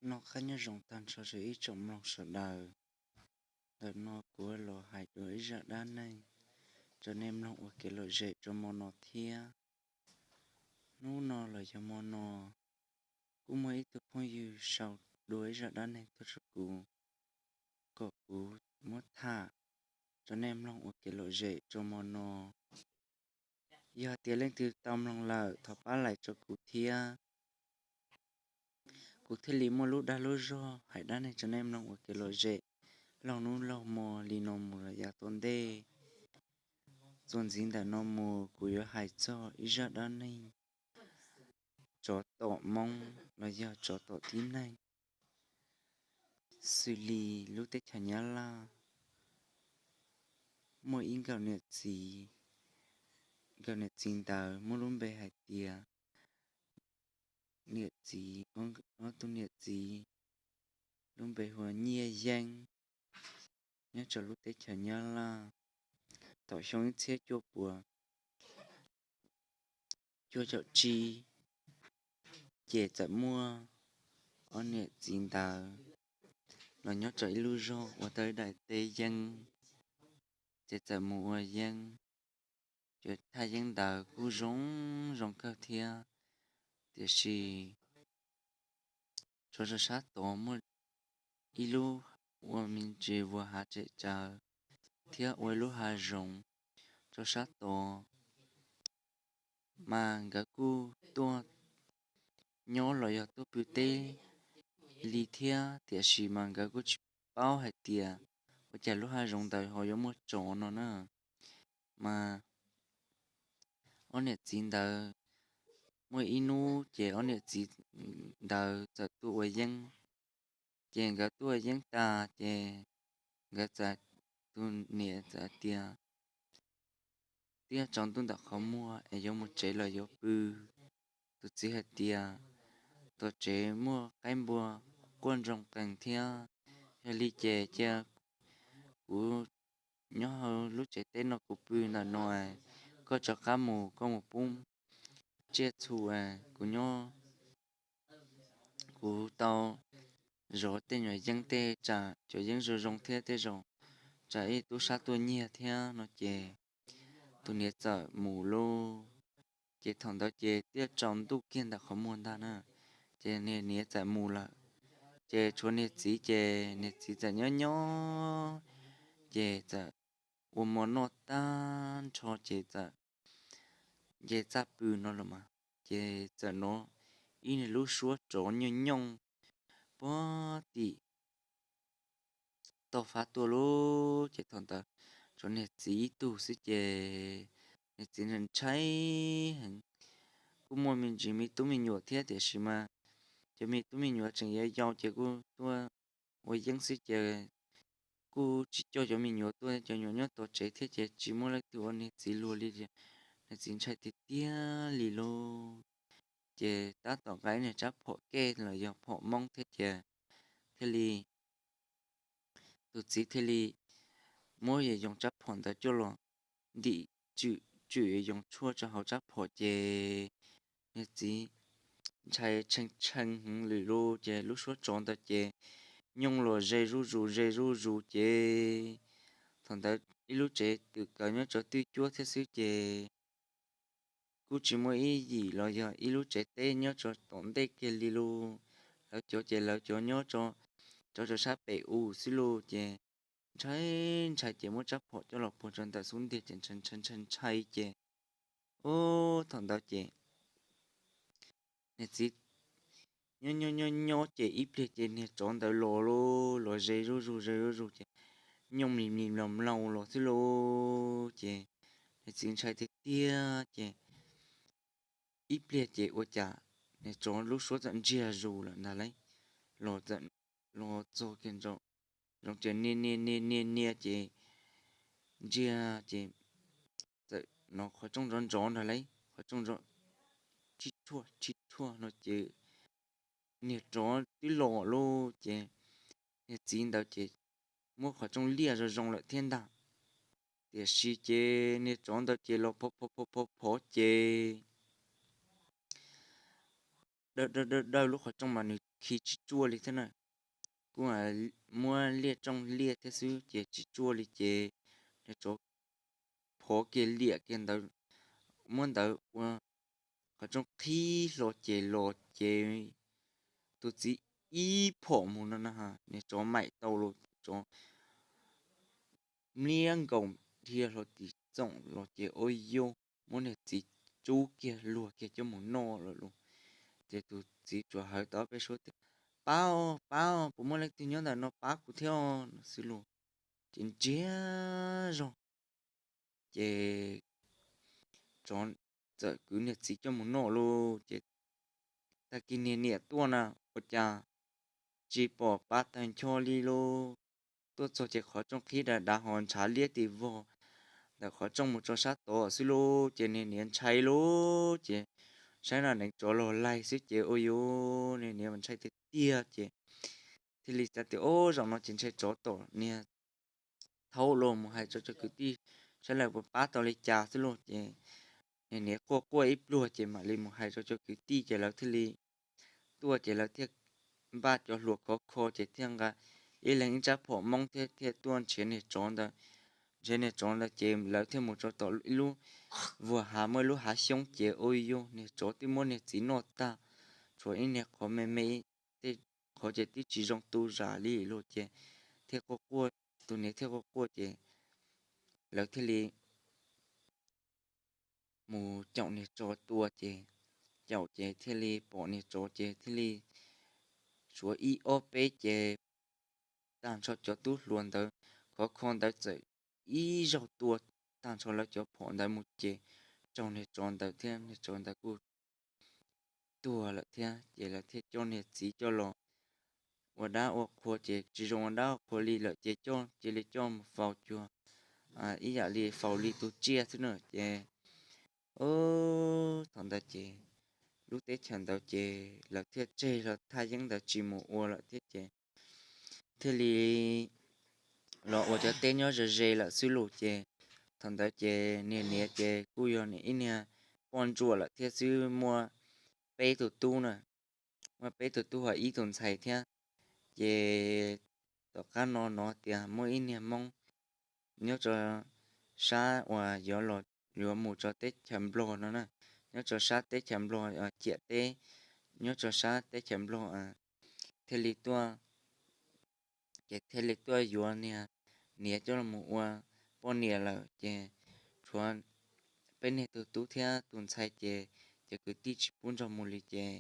Noj qab nyob zoo tag nrho rau ib tsoom mloog sawv daws. Ntawm no kuv los hais dua ib zaj dab neeg rau nej mloog ua kev lom zem rau mo no thiab. Hnub no los yog mo no, kuj muaj ib tug phooj ywg sau dua ib zaj dab neeg tuaj rau kuv, kom kuv muab tham rau nej mloog ua kev lom zem rau mo no. Yog tias leej twg tau mloog lawm thov pab like rau kuv thiab. Kuv thiaj li muaj lub dag lub zog hais dab neeg rau nej mloog ua kev lom zem laug hnub laug mo li no mus los yav tom ntej. Txuas ntxiv ntawm no mus kuv yuav hais txog ib zaj dab neeg tsov tom Hmoob los yog tsov tom tib neeg. Xws li lub teb chaws Nyab Laj muaj ib nkawm niam txiv, nkawm niam txiv ntawd muaj lub npe hais tias niam txiv, ob tug niam txiv lub npe hu ua Nyiaj Yeeb, nyob rau lub teb chaws Nyab Laj. Thaum xyoo ib txhiab cuaj puas cuaj caum tsib, ces txawm muaj ob niam txiv ntawd los nyob rau ib lub zos ua tau ib daim teb yeeb, ces txawm mus ua yeeb. Ces thaj yeeb ntawd kuj zoo zoo kawg thiab, tiam sis rau sab tod muaj ib lub ua me ntsis vuas hav tseem tsawv thiab ua ib lub hav zoov rau sab tod, mas nkawd kuj tuaj nyob los yog tuaj pw teb li thiab, tiam sis mas nkawd kuj tsis paub hais tias ua cas lub hav zoov ntawd ho yuav muaj tsov no na. Mas ob niam txiv ntawd muaj ib hnub ces ob niam txiv ntawd txawm tuaj ua yeeb. Ces nkawd tuaj ua yeeb tas ces nkawd txawm, tus niam txawm tias twb yuav tsaus ntuj ntawm qhov muag es yuav mus tsev los yuav pw. Tus txiv hais tias tom tsev muaj qaib npua quaj nroo qees thiab, yog li ces cia kuv nyob hauv lub tsev teb no kuv pw ntawm no, koj rov qab mus koj mus pub tsiaj txhu, kuv nyob, kuv tau zov tej nyuag yeeb tej tsam cov yeeb zoo zoo thiab tej zaum tsam ib tub sab tuaj nyiag thiab no ces tus niam txawm mus lauj. Ces thaum ntawd ces twb tsaus ntuj kiag ntawm qhov muag ntag na, ces niag niam txawm mus lawm. Ces tshuav niag txiv ces niag txiv txawm nyob nyob, ces txawm ua mov noj tag nrho ces txawm nce txaj pw no los mas, ces txawm hnov ib niag lub suab tsov nyooj nyooj puag tim toj fab tuaj lauj. Ces thaum ntawd tshuav niag txiv ib tug xwb ces niag txiv ntshai heev. Kuj muaj me ntsis me tub me nyuam thiab tiam sis mas cov me tub me nyuam tseem yau yau ces kuj tuaj ua yeeb xwb ces kuj tsis coj cov me nyuam tuaj, cov nyuam nyob tom tsev thiab ces tsis muaj leej twg ua niag txiv luag li. Niag txiv ntshai tiag tiag li lauj. Ces tab tom nqa niag rab phom kej los yog phom moob thiab ces thiaj li, tus txiv thiaj li muab yog yoov rab phom ntawd coj los ntim tswm tswm yoov tshuaj rau hauv rab phom ces niag txiv ntshai tshee tshee heev lawm lauj. Ces lub suab tsov ntawd ces nyooj los ze zuj zus ze zuj zus ces thaum ntawd ib lub tsev twm kaws nyob rau twj cuab thiab xwb ces kuj tsis muaj ib yim los yog ib lub tsev teb nyob rau tom ntej kiag li lauj. Lawv cov ces lawv cov nyob rau, rau sab pem u xwb lauj. Ces ntshai ntshai ces muab rab phom coj los puag rau ntawm xub ntiag ces ntshai ntshai ntshai ntshai ces, ub, thaum ntawd ces niag txiv nyob nyob nyob nyob ces ib pliag ces niag tsov ntawd los lauj, los ze zuj zus ze zuj zus ces nyooj mlis mlis mlaus mlaus los xwb lauj. Ces niag txiv ntshai tiag tiag ces ib pliag ces ua cas niag tsov lub suab txawm ntsiag zus lawm ntag lauj. Los txawm los txog kiag nraum zoov ces niag niag niag niag niag ces ntsiag ces txawm hnov qhov rooj nrov nrov ntag lauj, qhov rooj nrov rhib rhuaj rhib rhuaj no ces niag tsov twb los lauj. Ces niag txiv ntawd ces muab qhov rooj liaj zoo zoo lawm thiab ntag, tiam sis ces niag tsov ntawd ces los phov phov phov phov ces dawb dawb dawb lub qhov rooj mas nws khi tsis tsuaj li thiab na. Kuj muab liaj rooj liaj thiab xwb ces tsis tsuaj li ces niag tsov phov kiag liam kiag ntawd, muab ntawd ua qhov rooj qhib hlo ces los ces tus txiv ib phom mus no na, niag tsov maim tau los tsov mliab nkaus dhia hlo tim txoom los ces ua yuj, muab niag txiv tsub kiag luag kiag coj mus noj lawm lauj. Ces tus txiv tsuas hawv tau ob peb suab tias, Pab, pab, puas muaj leej twg nyob ntawm no pab kuv thiab no xwb lauj. Ces ntsiag zog ces tsov txawm kwv niag txiv coj mus noj lauj. Ces tag kis niag niam tuaj na, ua cas tsis pom pab tawg ncho li lauj. Tuaj txog ces qhov rooj qhib dav dav ho ntshav liab tim vog ntawm qhov rooj mus tso sab tod xwb lauj. Ces niag niam ntshai lauj, ces saib no neev tsov los laig xwb ces ua yuj, niag niam ntshai tiag tiag ces thiaj li xav tias, Ob, zaum no ces ntshai tsov tom niag thaub los mus hais rau cov kwv tij saib lawv puas pab tau li cas xwb lauj. Ces niag niam quaj quaj ib pluag ces mam li mus hais rau cov kwv tij ces lawv thiaj li tuaj ces lawv thiaj npaj cov hlua khov kho ces thiaj nqa ib leeg ib rab phom moob thiab thiaj tuaj nrhiav niag tsov ntawd. Nrhiav niag tsov ntawd ces lawv thiaj mus tso tom ib lub vuag hav, muaj ib lub hav xyoob ces ua yuj, niag tsov twb muab niag txiv noj tag, tshuav ib niag qhov me me, tej qhov ces twb tsis zoo tu zam li lauj. Ces thiaj quaj quaj, tus niam thiaj quaj quaj ces lawv thiaj li mus caum niag tsov tua ces, caum ces thiaj li pom niag tsov ces thiaj li tshuav ib ob peb ces tag nrho cov tub hluas ntawd khov kho ntawd txawm ib zaug tua tag nrho lawv cov phom ntawd mus ces raug niag tsov ntawd thiab niag tsov ntawd kuj tuag lawm thiab. Ces lawv thiaj coj niag txiv coj los ua dab ua qhua ces tsis zoo ua dab ua qhua li lawm ces coj, cia li coj mus faus cuag ib yam li faus li tus tsiaj xwb na. Ces thaum ntawd ces lub teb chaws ntawd ces lawv thiaj tseg los thaj yeeb ntawd tsis mus ua lawm thiab ces thiaj li los ua cov teb nyob ze ze lawm xwb lauj. Ces thaum ntawd ces niag niam ces kuj yog ib niag poj ntsuam lawm thiab xwb, muaj peb tug tub na, muaj peb tug tub ho ib tug ntxhais thiab. Ces tom qab no hnov tias muaj ib niag Hmoob nyob rau sab uas yuav los, yuav mus rau teb chaws Nplog no na, nyob rau sab teb chaws Nplog ciam teb, nyob rau sab teb chaws Nplog thiaj li tuaj, ces thiaj li tuaj yuav niag niam coj los ua poj niam lawm ces tshuav peb niag tug tub thiab tus ntxhais ces cov kwv tij tsis pub nrog mus li ces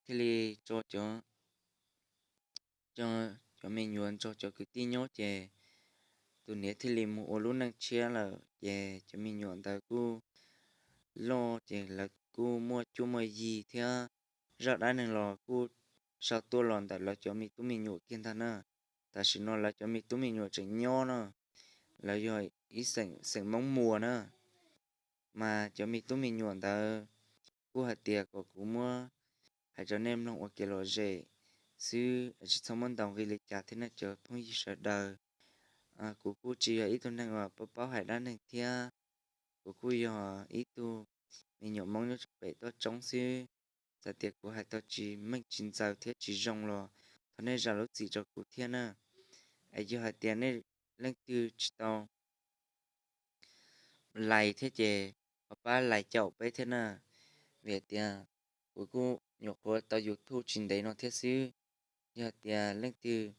thiaj li tso cov, cov me nyuam nrog cov kwv tij nyob ces tus niam thiaj li mus ua lub neej tshiab lawm ces cov me nyuam ntawd kuj loj ces lawv kuj muaj cuab muaj yig thiab zaj dab neeg los kuj sau tuaj los ntawm lawv cov me tub me nyuam kiag ntag na. Tam sim no lawv cov me tub me nyuam tseem nyob no, lawv yog ib xeem, xeem Hmoob Muas na. Mas cov me tub me nyuam ntawd kuj hais tias kom kuv muab hais rau nej mloog ua kev lom zem xwb, tsis txhob muab ntaus nqi li cas thiab nej cov phooj ywg sawv daws. Kuv kuj tsis yog ib tug neeg uas paub paub hais dab neeg thiab, kuv kuj yog ib tug me nyuam Hmoob nyob rau pem toj roob xwb. Txawm tias kuv hais tau tsis meej tsis ntxaws thiab tsis zoo los thov nej zam lub txim rau kuv thiab na. Es yog hais tias nej leej twg tsis tau lais thiab ces ho pab lais caum peb thiab na, vim tias kuv kuj nyuam qhuav tau YouTube tsis ntev no thiab xwb. Yog tias leej twg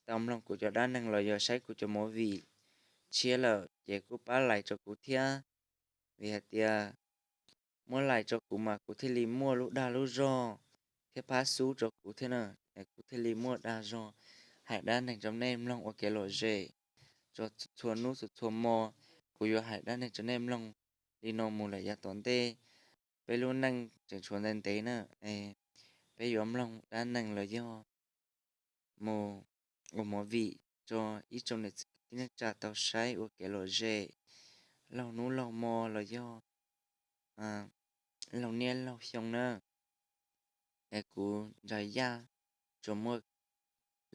tau mloog kuv cov dab neeg los yog saib kuv cov movie tshiab lawm ces kuj pab lais rau kuv thiab, vim hais tias muab lais rau kuv mas kuv thiaj li muaj lub dag lub zog thiab phab xub rau kuv thiab na. Kuv thiaj li muaj dag zog hais dab neeg rau nej mloog ua kev lom zem. Txhua hnub txhua txhua hmo kuv yuav hais dab neeg rau nej mloog li no mus lawm yav tom ntej. Peb lub neej tseem tshuav ntev ntev na, peb yuav mloog dab neeg los yog mus ua movie rau ib tsoom niam txiv kwv tij neej tsa tau saib ua kev lom zem laug hnub laug hmo los yog laug niaj laug xyoo na. Es kuv Ntxhais Yaj tsuas muaj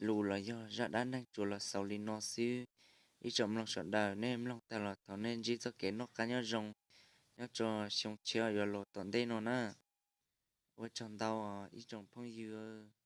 lus los yog zaj dab neeg tsuas los xaus li no xwb. Ib tsoom mloog sawv daws nej mloog tag los thov nej ntsib txoj kev noj qab nyob zoo nyob rau xyoo tshiab yuav los tom ntej no na. Ua tsaug ntau ib tsoom phooj ywg.